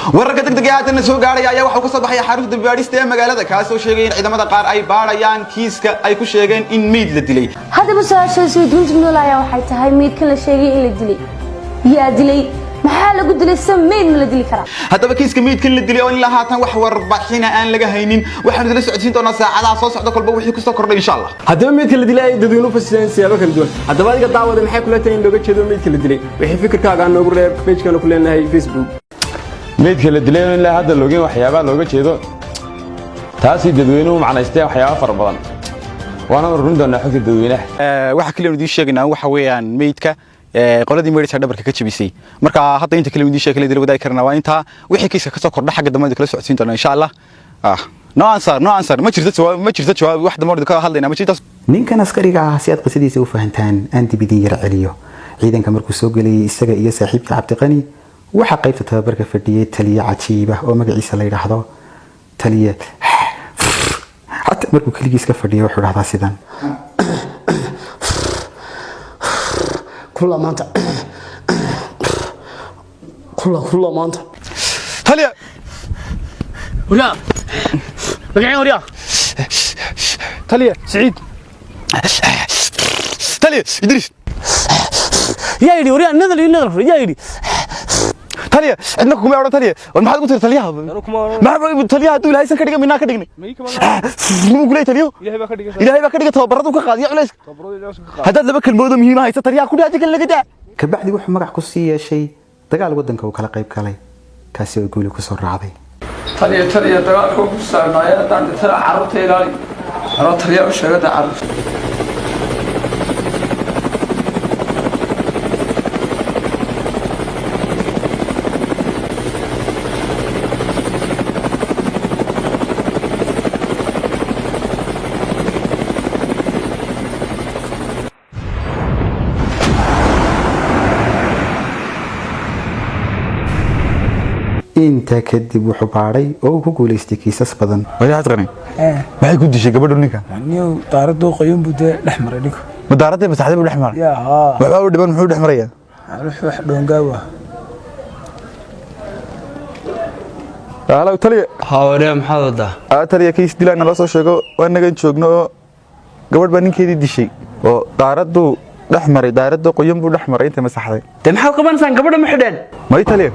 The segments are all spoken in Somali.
Wararka degdega ee haatan soo gaaraya ayaa waxa uu ka soo baxaya xarunta dambi baadhista ee magaalada, kaasoo sheegay in ciidamada qaar ay baadhayaan kiiska ay ku sheegeen in meyd la dilay. Haddaba su-aasha isweydiinta nool ayaa waxay tahay: meydkan la sheegay in la dilay, yaa dilay? Maxaa lagu dilay? Se meyd ma la dili karaa? Haddaba kiiska meydkan la dilay oo ilaa haatan wax warbixina aan laga haynin, waxaanu idila socodsiin doonaa saacadaha soo socda kolba wixii kusoo kordhay, insha Allah. Haddaba meydka la dilay ay dadweynuhu fasireen siyaabo kala duwan. Haddaba adiga daawada, maxay kula tahay in looga jeedo meydka la dilay? Wixii fikirkaaga noogu reeb page-kana ku leenahay Facebook. Meydka la dilay oo ilaa hadda loogeen waxyaabaha looga jeedo, taasay dadweynuhu macnaysteen waxyaaba fara badan, waana ururin doonaa xogta dadweynaha. Waxa kaliya idiin sheegaynaa waxa weeyaan meydka qoladii meydhisa dhabarka ka jabisay. Marka hadda inta kale idiin sheegay la wadaagi karnaa waa intaa. Wixii kiiska ka soo kordha xagga dambe kala socodsiin doonaa, insha Allah. No answer, no answer, ma jirto jawaab, ma jirto jawaab. Wax dambe ka hadlaynaa ma jirto. Ninkan askariga ah, si aad qisadiisa u fahantaan, aan dib idin yar celiyo. Ciidanka markuu soo gelayay isaga iyo saaxiibka Cabdiqani, waxaa qaybta tababarka fadhiyey taliye cajiib ah oo magaciisa la yidhaahdo taliye. Xataa markuu keligiis ka fadhiyo wuxuu dhahdaa sidan: Kula maanta, kula kula maanta. Taliya. Waryaa, magaceen waryaa? Taliya Siciid, taliya Idriis. Yaa yidhi waryaa nadal iyo nadal? Yaa yidhi? Taliya, cidna kuma odhan. Taliya, war maxaad ugu tiri taliyaha? Maxaa taliyaha hadduu Ilaahay san ka dhiga minaa ka dhignay muu kuley? Taliyo, Ilaahay baa ka dhigay, tababaradu ka qaadiya culayska. Haddaad laba kelmoodoo muhiima haysa taliyaha ku dhaadi kale laga daa. Kabacdi wuxuu magac ku sii yeeshay dagaal waddanka uu kala qayb galay, kaasi oo guuli kusoo raacday. Taliya, taliya, dagaalka ku saarnaaya haddaan dhintana carruurta ilaali anoo taliya u sheegada carruurta. Intaa kadib wuxuu baadhay oo uu ku guulaystay kiisas badan. Wadaad qani maxay ku dishay gabadhu ninka? Niyow, daaraduu qayuun buu dee dhex maray ninku. Ma daaradday masaxday buu dhex maray? Yaa haa. Waxbaa u dhiban, muxuu dhex marayaa? Wax dhoongaawa. Halow taliya. Hawariya, maxaad wadaa? Aa taliya, kiis dilaa nala soo sheego, waa nagan joogno oo gabadh baa ninkeedii dishay oo daaraddu dhex maray, daaradda qoyan buu dhex maray intay masaxday. Dee maxaad qabanaysaan? Gabadha ma xidheen? May taliya,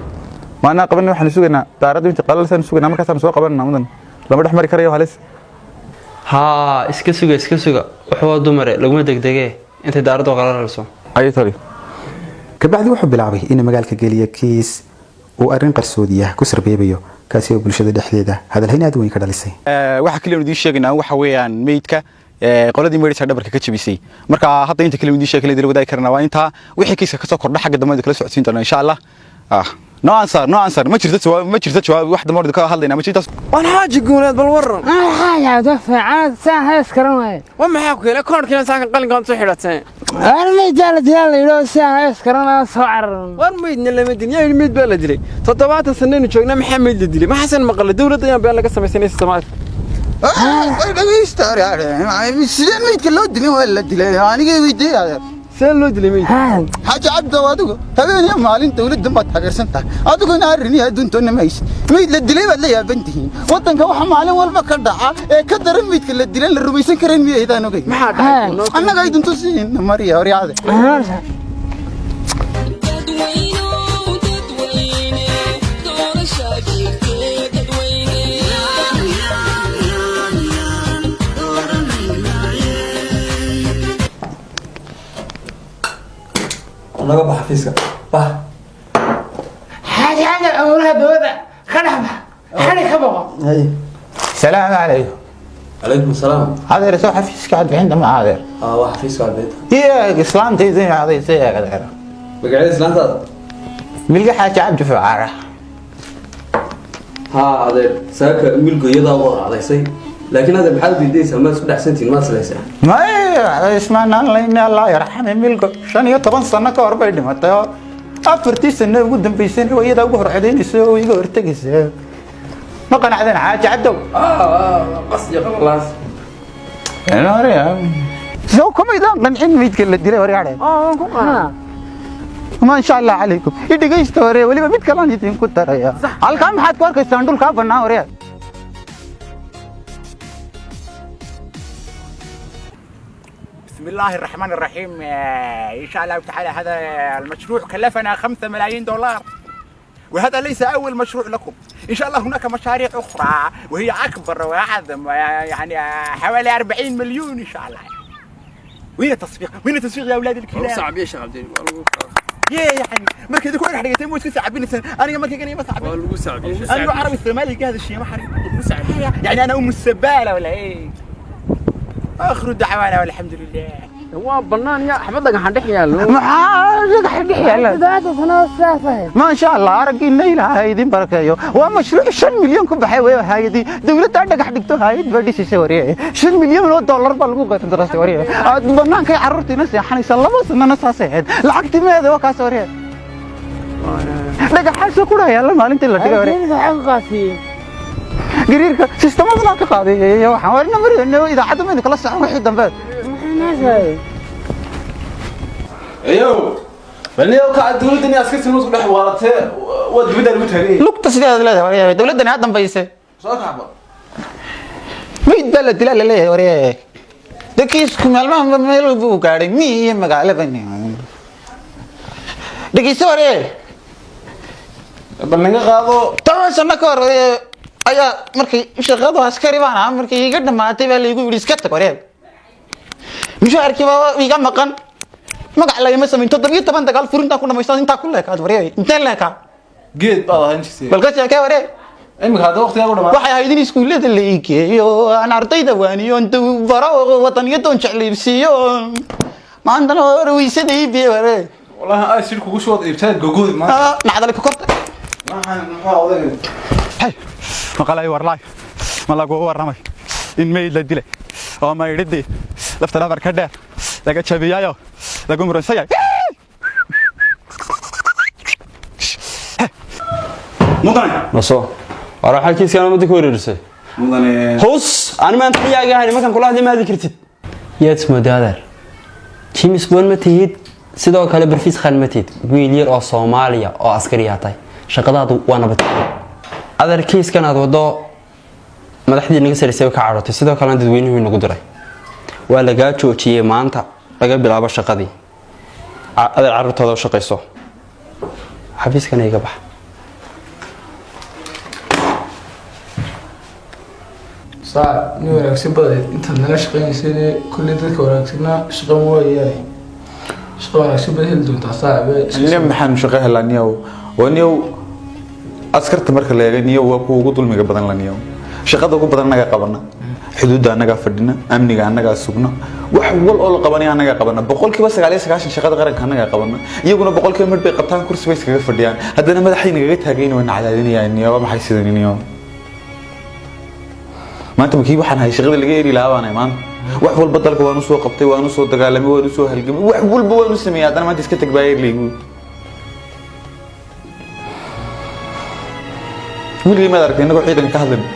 maanaa qaban, waxaanu sugaynaa daaraddu inta qalalsaan sugaynaa, markaasaan soo qabanana. Mudan, lama dhex mari karayo, halis. Haa, iska suga, iska suga. Waxwaa dumare, laguma degdegee intay daaraddu qalaleyso. Ayo taliya. Kabacdi wuxuu bilaabay inuu magaalka geliyo kiis uu arrin qarsoodiya ku sarbeebayo, kaasi oo bulshada dhexdeeda hadalhayn aad u weyn ka dhalisay. Waxa kaliya idiin sheegaynaa waxa weeyaan meydka qoladii meydhisa dhabarka ka jabisay. Marka hadda inta kale idiin sheegay la wadaagi karnaa waa intaa. Wixii kiiska ka soo kordha xagga dambe kala socodsiin doonaa, insha Allah. No answer, no answer, ma jirto jawaab, ma jirto jawaab. Wax dambe ka hadlaynaa ma jirto. Waan xaaji guuneed, bal waran. Xaaji fiican, saan hees karan waaye. Waa maxaa ku keenay koonkiina saanka qalinkaan soo xidhateen? War meydbaa la dilaa la yidhi, saan hees karan waaye soo cararan. War meydna lama dilin. Yaa yidhi meyd baa la dilay? 70 sanaynu joognaa, maxaa meyd la dilay? Maxaasan maqalay? Dowladda ayaan been laga samaysanaysa Soomaaliya. Sidee meydka loo dilin? Waa la dilay, aniga weydiiyay. See loo dilay meyd? Xaaji Cabdo, adigu habeen iyo maalin dowladdan baad taageersan tahay, adiguna arrin iyo adduuntoonna ma haysid. Meyd la dilay baad la yaaban tihiin. Waddanka waxa maalin walba ka dhaca ee ka daran meydka la dilan la rumaysan karayn miyaydaan ogey? Maxaa dhacay? Annaga ay dunto siin mariya horyaade. Naga bax xafiiska, bax. Xaaji Cabdi, awlaha dowladda ka dhex bax, xali ka boqo. Salaamu calaykum. Calaykum salaam. Adeer, soo xafiiska codbixinta ma adeer? Aa, waa xafiiska codbixinta. Iyo islaantayda adaysa adeer. Magacyada islaantaada? Milga Xaaji Cabdi Fucaara. Haa adeer, saaka milgo iyadaa u wada cadaysay, laakiin adeer maxaad diidaysaa? Maad isku dhexsantihiin? Maad islaysaa? May ismaanaan layne, Allah yarxame. Milgo 15 sano ka hor bay dhimatay, oo 4tii sano ugu dambeysayna waa iyadaa ugu hor codaynaysa oo iga hortegaysa. Ma qanacdeen, Xaaji Cabdow? Qas iyo qabalaas. Soo kumaydaan qancin meydka la dilay, horyaadhe? Maasha Allah calaykum. Idhegaysta waree, weliba mid kalaan idinku daraya. Halkaa maxaad ku arkaysaan? Dhulkaa bannaan waree. بسم الله الرحمن الرحيم. إن شاء الله تعالى هذا المشروع كلفنا 5 ملايين دولار، وهذا ليس أول مشروع لكم. إن شاء الله هناك مشاريع أخرى وهي أكبر وأعظم، يعني حوالي 40 مليون إن شاء الله. وين التصفيق؟ وين التصفيق يا أولاد الكلاب؟ Sacbiye, Sheekh Cabdi. يا يعني markay ku dhex dhigatay muu iska sacbinaysan? Aniga markay ma sacbin. Waa lagu sacbiyey. أنا عربي الصومالي هذا الشيء ما حرف، يعني أنا أم السبالة ولا إيه؟ آخر دعوانا والحمد لله. Waa bannaan ya axmed, dhagaxan dhex yaallo. Maxaa dhagax dhex yaalla? Maasha Allah, araggiina Ilaahay idin barakeeyo. Waa mashruuc 5 milyan ku baxay wey. Hayadii dowladda dhagax dhigto, hayad baa dhisaysa waree. 5 milyan oo dollar baa lagu qandarastay waree. Aad bannaankay carruurtiina seexanaysa, 2 sanana saasay ahayd. Lacagtii meeda waa kaas waree. Dhagaxaasoo ku yaalla maalintii la dhigay waree. Gariirka sistemadana ka qaaday. Waxaan warna marayno idaacadda maynu kala socon wixii dambe. Ayow, balniyow kaca, dowladdan iyo askartii nusku dhex waalatee, waa dibadda lagu taagan yahay. Lugta sideedaad leedahay waree, dowladdani ha dambayse. Soo kacba. Meyd baa la dilaa laleeyahay waree. De kiisku maalmaha meel buu gaadhay, mi iyo magaalaba. Dhegeyso waree. Bal naga qaado. 10 sano ka hor waree ayaa markay shaqadu askari baan ahaa, markay iga dhamaatay baa laygu yidhi iska tag waree. Mushaharkii baa iga maqan, magac lagama samayn. 17 dagaal furintaa ku dhamaysta, intaa ku leekaad waree, inteen leekaa? Geed baad ahaan jirtay. Bal ka sheekee waree. Imika hadda waqtigaa u dhamaa. Waxay ahayd in iskuullada la ii geeyo, aan ardayda waaniyo, aan baro wadaniyada, oon jeclaysiiyo. Maantana hore weysada ii biye waree. Wallahi ay sir kugu soo iibtaa gogoodi maanta. Nacdale ka korta. Waxaan muxuu odayga? Hey, maqalay warlaay, ma lagu warramay in meyd la dilay oo maydhidii lafta dhabar ka dheer laga jabiyayo lagu muransan yahay? Mudane. Naso, war waxaa kiiskan ummadda ku wareerisay. Mudane. Hus ani maanta xiyaaga ahayn, markaan kula hadlay ma hadli kartid. Yaad ismooday, adeer? James Bond ma tihid, sidoo kale Barfiis Khan ma tihid. Wiil yar oo Soomaaliya oo askari tahay, shaqadaadu waa nabad. Adeer, kiiskan aad wado madaxdii naga sarisay ka cadhootay, sidoo kalena dadweynuhu nagu diray. Waa lagaa joojiyey maanta laga bilaabo shaqadii. Adeer, carruurtooda u shaqayso, xafiiskana iga bax. Saac nin wanaagsan badayd intaad nala shaqaynaysay. Kulley dadka wanaagsanaa shaqo ma waayaane, shaqo wanaagsan baad heli doontaa, saaxibe. Nin maxaan shaqo helaa niyow? Waa niyow, askarta marka la eego niyow waa kuwa ugu dulmiga badan la niyow. Shaqada ugu badan annagaa qabana, xuduudda annagaa fadhina, amniga annagaa sugna, wax wal oo la qabanaya annagaa qabana. 99% shaqada qaranka annagaa qabana, iyaguna boqolkiiba mid bay qabtaan, kursi bay iskaga fadhiyaan. Haddana madaxay nagaga taagayn, waa nacadaadinayaan niyow. Waa maxay sidan niyow? Maanta makii waxaan ahay shaqada laga eri lahaa baan ahay maanta. Wax walba dalka waan usoo qabtay, waan usoo dagaalamay, waan usoo halgamay, wax walba waan u sameeyay, haddana maanta iska tag baa laygu. Weligay maad aragtay innagoo ciidanka ka hadlayno?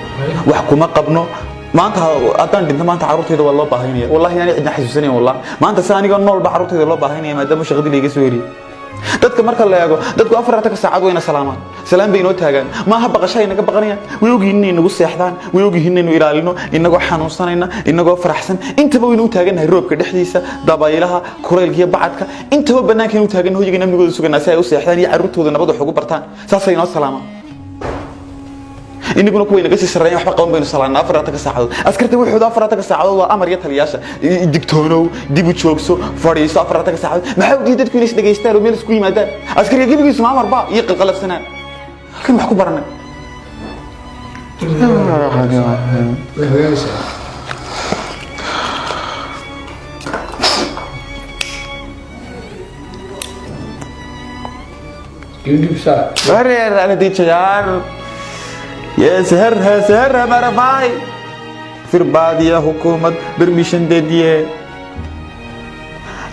Wax kuma qabno. Maanta haddaan dhinto maanta carruurtayda waa loo baahanaya. Wallahi inaan cidna xasuusanayn. Wallah maanta si anigoo noolba carruurtayda loo baahanaya, maadaama shaqadii layga soo eriyay. Dadka marka la eego, dadku 24 saacad wayna salaamaan, salaam bay inoo taagaan. Maaha baqasho ay naga baqanayaan, way ogyihiin inay nagu seexdaan, way ogyihiin inaynu ilaalino. Inagoo xanuunsanayna, inagoo faraxsan, intaba waynu u taagannahay. Roobka dhexdiisa, dabaylaha, kulaylka iyo bacadka, intaba bannaankaynu u taagan, hoyigana amnigooda suganaa, si ay u seexdaan iyo carruurtooda nabad wax ugu bartaan. Saasay inoo salaamaan. Inaguna kuway naga sii sarreeyaan waxba qaban baynu salaanaa 24 saacadood. Askarta wuxuuda 24 saacadood waa amar iyo taliyaasha: digtoonow, dib u joogso, fadhiiso. 24 saacadood maxaa u diiday dadku inay is dhegaystaan oo meel isku yimaadaan? Askariga gebigiisu ma amar ba iyo qalqalafsanaan? Halkan wax ku baranay. Way hagaagaysaa. Dhib saac. अरे नतीजा यार, ये शहर है, शहर है मेरा भाई। फिर बाद ये हुकूमत परमिशन दे दिए,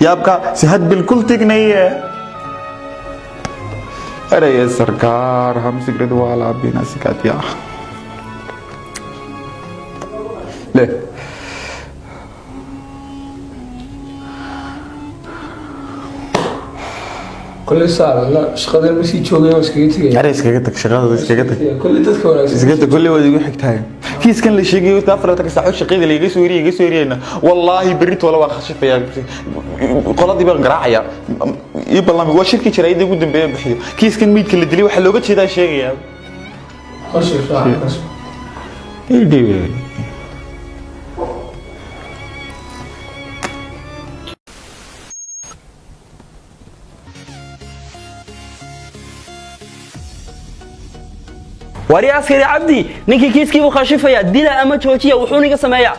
ये आपका सेहत बिल्कुल ठीक नहीं है। अरे ये सरकार हम सिगरेट वाला भी ना सिखा दिया ले। Kolley saaxib, la shaqadan ma sii joogay, oo iskaga tegaya. Are iskaga tag shaqada, iskaga tag. Kolley dadka wanaagsan. Iskaga tag, kolley waad igu xigtahay. Kiiskan la sheegayo 24 saacood shaqada layga soo eriyay, iga soo eriyayna, wallaahi berri toole waan khashifayaa, qoladii baan garaacaya. Ii ballami, waa shirkii jaraa'idda ugu dambeeya bixiyo. Kiiskan meydka la dilay waxaa looga jeedaa sheegayaa. Qashif saaxib, qashif. Ii dhiibay. Wari askari Cabdi, ninkii kiiskii buu khashifaya. Dila ama joojiya, wuxuu niga sameeyaa.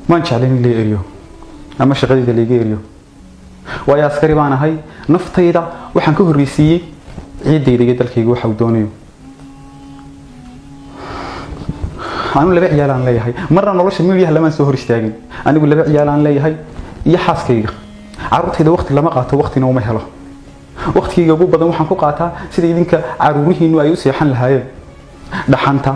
Maan jeclayn in la eriyo ama shaqadayda laiga eriyo, waayo askari baan ahay. Naftayda waxaan ka horreysiiyey ciiddayda iyo dalkayga waxa uu doonayo. Anu laba ciyaal aan leeyahay, marna nolosha midiyaha lamaan soo hor istaagin. Anigu laba ciyaal aan leeyahay iyo xaaskayga. Carruurtayda waqti lama qaato, waqtina uma helo. Waqtigayga ugu badan waxaan ku qaataa sida idinka caruurihiinu ay u seexan lahaayeen. Dhaxanta,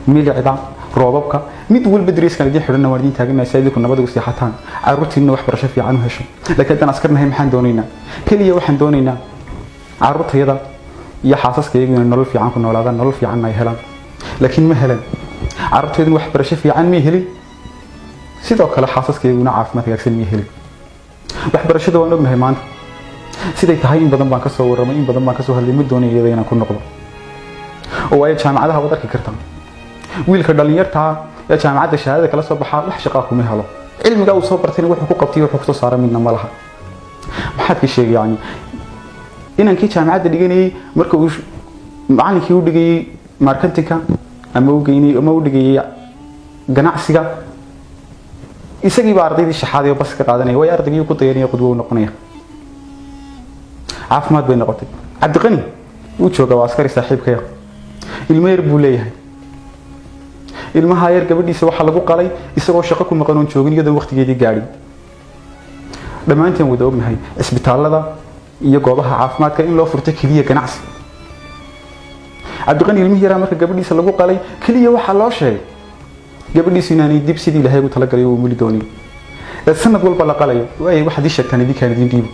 milicda, roobabka, mid walba dariiskan idin xidhanna waan idin taaganahay si idinku nabad ugu seexataan, carruurtiinna waxbarasho fiican u hesho. Laakiin haddaan askarnahay, maxaan doonaynaa? Keliya waxaan doonaynaa carruurtayada iyo xaasaskayagu inay nolol fiican ku noolaadaan, nolol fiicanna ay helaan. Laakiin ma helan. Carruurtayduna waxbarasho fiican may helin, sidoo kale xaasaskayaguna caafimaad hagaagsan may helin. Waxbarashada waan ognahay maanta siday tahay. In badan baan ka soo warramay, in badan baan ka soo hadlay. Ma doonaya iyada inaan ku noqdo, oo waayo jaamacadaha waad arki kartaa, wiilka dhallinyartaa ee jaamacadda shahaadada kala soo baxaa wax shaqaa kuma helo. Cilmiga uu soo bartayna wuxuu ku qabtay, wuxuu kusoo saaray midna ma laha. Maxaad ka sheegay? Yani inankii jaamacadda dhiganayay, marka uu macallinkii u dhigayay marketingka ama u geynay ama u dhigayay ganacsiga, isagii baa ardaydii shaxaaday oo bas ka qaadanaya, way ardaygii ku dayanaya, qudwo u noqonaya. Caafimaad bay noqotay. Cabdiqani wuu joogaa, waa askari saaxiibkaya, ilmo yar buu leeyahay. Ilmaha yar gabadhiisa waxaa lagu qalay isagoo shaqo ku maqan oon joogin, iyadoon waqtigeedii gaadhin. Dhammaanteen wada ognahay cisbitaallada iyo goobaha caafimaadka in loo furto keliya ganacsi. Cabdiqani ilmihii yaraa marka gabadhiisa lagu qalay, keliya waxaa loo sheegay gabadhiisu inaanay dib sidii Ilaahay ugu talagalay uu muli doonin, ee sanad walba la qalayo. Waay, waxaad ii sheegtaan, idinkaan idin dhiibo,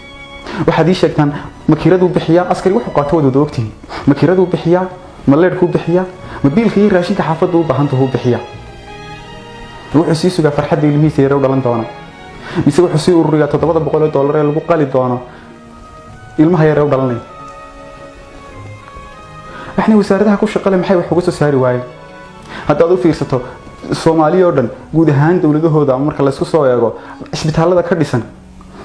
waxaad ii sheegtaan, makiiraduu bixiyaa askari wuxuu qaato waad wada ogtihiin. Makiiraduu bixiyaa, ma leerhkuu bixiyaa, ma biilka iyo raashinka xaafadda u baahantahu bixiyaa? Wuxuu sii sugaa farxadda ilmihiisa yare u dhalan doona, mise wuxuu sii ururiyaa $700 ee lagu qali doono ilmaha yare u dhalanaya? Waxna wasaaradaha ku shaqale maxay wax uga soo saari waayeen? Haddaad u fiirsato Soomaaliya oo dhan guud ahaan, dowladahooda ama marka laysku soo eego cisbitaallada ka dhisan,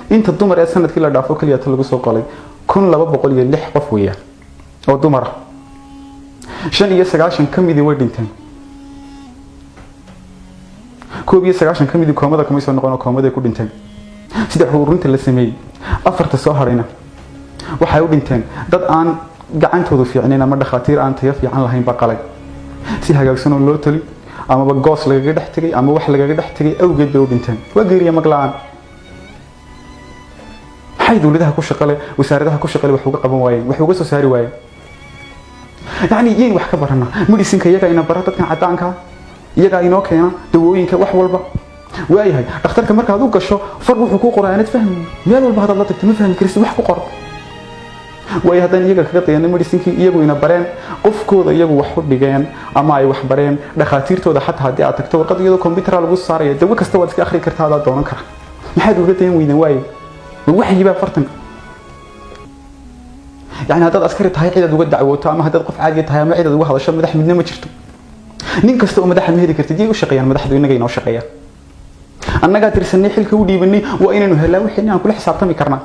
inta dumar ee sanadkii la dhaafo keliya ta lagu soo qalay 1206 qof weeyaan oo dumar ah. 95 ka midii way dhinteen, 91 ka midii koomada kumay soo noqon oo koomaday ku dhinteen saddex ururinta la sameeyey. Afarta soo hadhayna waxay u dhinteen dad aan gacantoodu fiicnayn ama dhakhaatiir aan tayo fiican lahayn baa qalay. Si hagaagsan oo loo tali amaba goos lagaga dhex tegay ama wax lagaga dhex tegay awgeed bay u dhinteen. Waa geeriya mag la-aan. Maxay dowladaha ku shaqale, wasaaradaha ku shaqale wax uga qaban waayeen, wax uga soo saari waayeen? Yacni yayn wax ka barana medicinka? Iyagaa ina bara, dadkan caddaanka iyagaa inoo keena dawooyinka, wax walba. Waayahay, dhakhtarka markaad u gasho far wuxuu kuu qoraa aanad fahmin. Meel walba haddaad la tagto ma fahmi karsid wax ku qor. Waayo, haddaan iyaga kaga dayanay medicinkii iyagu ina bareen, qofkooda iyagu wax u dhigeen ama ay wax bareen dhakhaatiirtooda, xataa haddii aad tagto warqad iyadoo kombiyuutara lagu saaraya, dawo kasta waad iska akhri kartaa, adaa doonan kara. Maxaad uga dayan weydeen? Waaye, ma waxyibaa fartan? Yani haddaad askari tahay cid aad uga dacwooto, ama haddaad qof caadiya tahay ama cid aad uga hadasho madax, midna ma jirto. Nin kasta oo madaxa ma heli kartid. Yay u shaqeeyaan madaxdu? Innaga inoo shaqeeya, annagaa tirsanay, xilka u dhiibanay. Waa inaynu helaa wixii aan kula xisaabtami karnaa.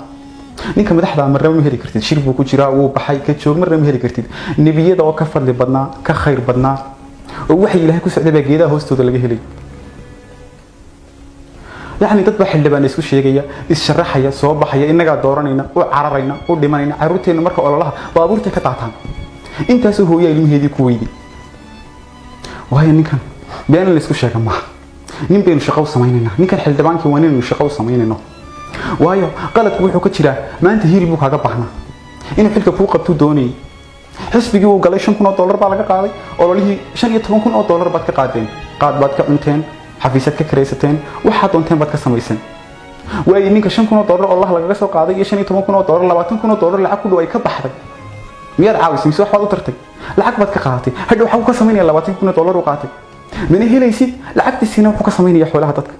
Ninka madaxda marnaba ma heli kartid, shir buu ku jiraa, wuu baxay, ka joog, marnaba ma heli kartid. Nebiyada oo ka fadli badnaa, ka khayr badnaa oo waxay Ilaahay ku socday baa geedaha hoostooda laga helay. Yacni dad baa xildhibaan isku sheegaya, is-sharaxaya, soo baxaya, innagaa dooranayna, u cararayna, u dhimanayna. Carruurteenna marka ololaha baabuurtay ka daataan. Intaasoo hooyaa ilmaheedii ku weyday. Waayo, ninkan been in laysku sheega maaha. Nin baynu shaqo u samaynaynaa, ninkan xildhibaankii waa ninaynu shaqo u samaynayno. Waayo, qaladku wuxuu ka jiraa maanta hiil buu kaaga baahnaa, inuu xilka kuu qabtuu doonayay. Xisbigii uu galay $5,000 baa laga qaaday ololihii, $15,000 baad ka qaadeen, qaad baad ka cunteen. Xafiisyad ka kiraysateen, waxaad doonteen baad ka samayseen. Waayo, ninka $5,000 oo lah lagaga soo qaaday iyo $15,000, $20,000 lacag ku dhow ay ka baxday, miyaad caawisay mise wax baad u tartay? Lacag baad ka qaadatay. Hadhow waxaa ka samaynaya $20,000 u qaatay? Mana helaysid. Lacagtiisiina wuxuu ka samaynaya xoolaha dadka.